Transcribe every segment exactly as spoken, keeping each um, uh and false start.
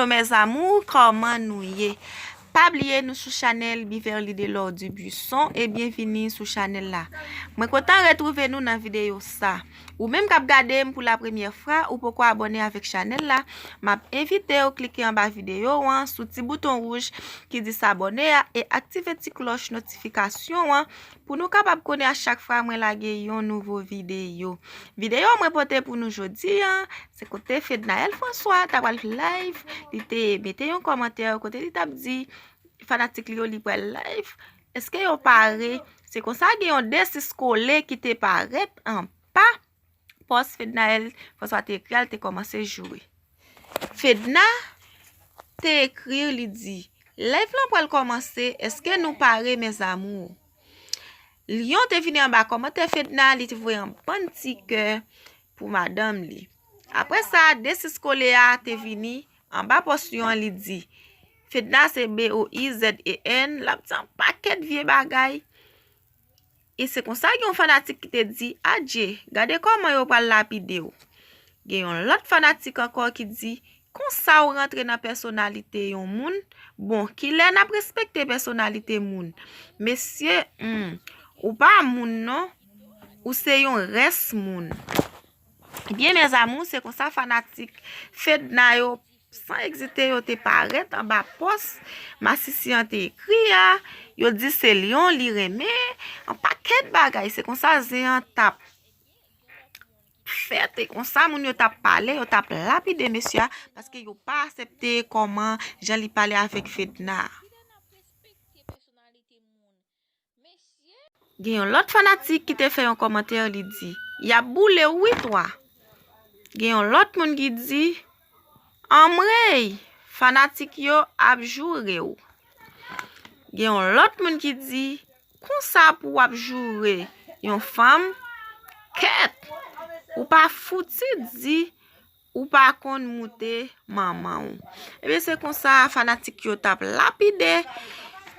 Mes amours, kòman nou ye? Pa bliye nou sou chanèl Beverly Delor Dubuisson e byenvini sou chanèl la. Mwen kontan retwouve nou nan videyo sa. Ou menm k ap gade m pou la premyè fwa, ou poko abòne avèk chanèl la, m ap envite w klike anba videyo an sou ti bouton wouj ki di sabòne a e aktive ti klòch notifikasyon an pou nou kapab konnen a chak fwa mwen lage yon nouvo videyo. Videyo mwen pote pou nou jodi an, se kote Fednaelle François ta pral live, li te mete yon kòmantè kote li t ap di fanatik li yo li pral live. Èske yo pare? Se konsa gen yon desis kole ki te parèt anba pòs Fednaelle François te ekri a, li te kòmanse joure. Fedna te ekri, li di, live lan pral kòmanse, èske nou pare, mes amours? Lyon te vini anba kòmantè Fedna, li te voye yon bann ti kè pou madanm li. Apre sa, desis kole a te vini anba pòs Lyon an, li di, Fedna se B O I Z E N, l ap di yon pakèt vye bagay. E se konsa gen yon fanatik ki te di, adje, gade kòman yo pral lapide w. Gen yon lòt fanatik ankò ki di, konsa w rantre nan pèsonalite yon moun? Bon, kilè n ap respekte pèsonalite moun? Mesye, hmm, ou pa moun non, ou se yon rès moun. Ebyen, mes amours, se konsa fanatik Fedna yo san egzite, yo te parèt anba pòs masisi an te ekri a. Yo di se Lyon li renmen, yon pakèt bagay. Se konsa zen an t ap fèt, e konsa moun yo t ap pale, yo t ap lapide mesye a, paske yo pa aksepte kòman jan li pale avèk Fedna a. Gen yon lòt fanatik ki te fè yon kòmantè, li di, y ap boule w wi twa. Gen yon lòt moun ki di, anmwey, fanatik yo ap joure w. Gen yon lòt moun ki di, konsa pou w ap joure yon fanm? Kèt, ou pa fouti di ou pa konn moute manman w. Ebyen, se konsa fanatik yo t ap lapide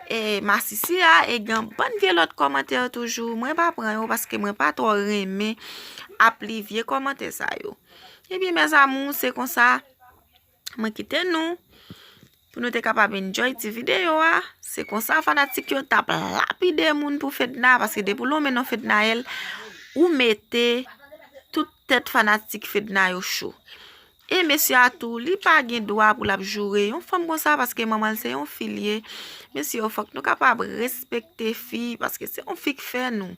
e masisi a, e gen bann vye lòt kòmantè toujou. Mwen pa pran yo paske mwen pa twò renmen ap li vye kòmantè sa yo. Ebyen, mes amours, se konsa mwen kite nou pou nou te kapab enjoy ti videyo a. Se konsa fanatik yo t ap lapide moun pou Fedna, paske depi w lonmen non Fednaelle, ou mete tout tèt fanatik Fedna yo cho. E mesye a tou, li pa gen dwa pou l ap joure yon fanm konsa, paske manman l se yon fi l ye. Mesye yo, fòk nou kapab respekte fi, paske se yon fi k fè nou.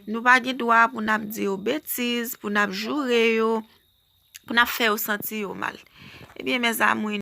Nou pa gen dwa pou n ap di yo betiz, pou n ap joure yo, pou n ap fè yo santi yo mal. Ebyen, mes amours,